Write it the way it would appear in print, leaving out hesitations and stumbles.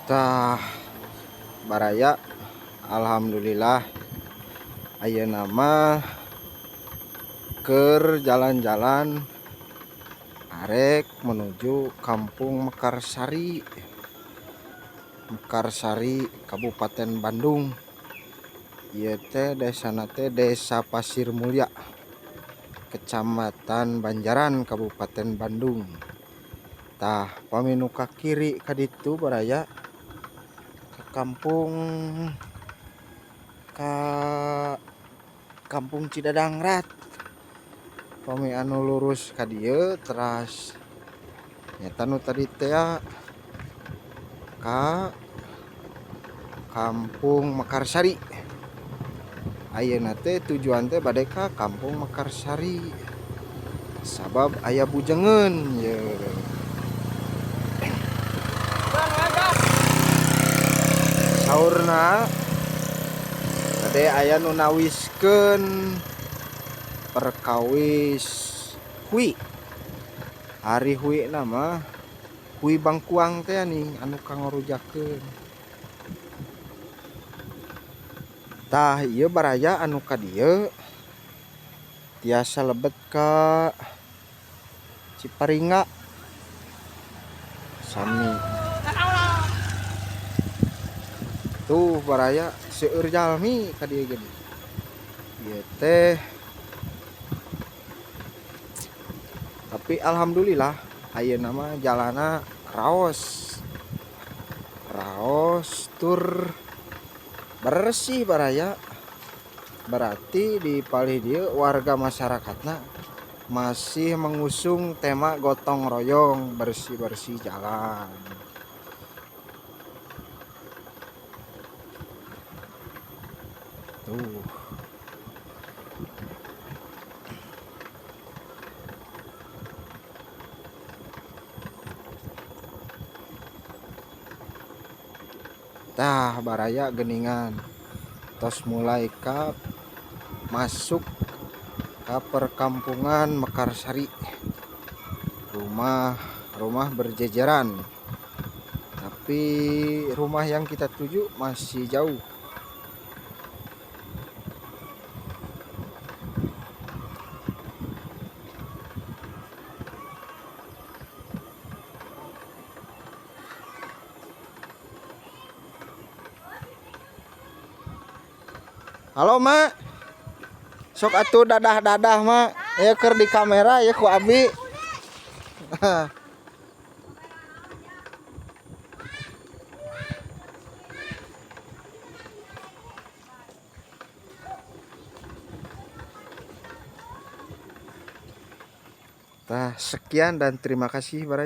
Tah baraya, alhamdulillah ayeuna mah keur jalan-jalan arek menuju Kampung Mekarsari. Mekarsari, Kabupaten Bandung. Ieu teh desana teh Desa Pasir Mulya, Kecamatan Banjaran, Kabupaten Bandung. Tah pami nu ka kiri ka ditu baraya ka kampung, ka Kampung Cidadangrat. Pami anu lurus ka dieu teras nyata nu tadi teh ka Kampung Mekarsari. Ayeuna teh tujuan teh bade ka Kampung Mekarsari sabab aya bujengeun ye. Saurna bade aya nu nawiskeun perkawis hui. Ari hui nama hui bangkuang teh nih anu kangorujakeun. Tah ieu baraya anu ka dieu tiasa lebet ka Ciparingga sami. Tuh baraya seueur jalmi ka dieu ge. Ieu teh tapi alhamdulillah ayeuna mah jalana raos. Raos tur bersih baraya. Berarti di palih dieu warga masyarakatna masih mengusung tema gotong royong bersih-bersih jalan. Tuh. Tah baraya geningan tos mulai ka masuk ka perkampungan Mekarsari. Rumah-rumah berjejeran. Tapi rumah yang kita tuju masih jauh. Halo Mak, sok atuh dadah-dadah Mak, ya keur di kamera ya ku abi. Tah sekian dan terima kasih baraya.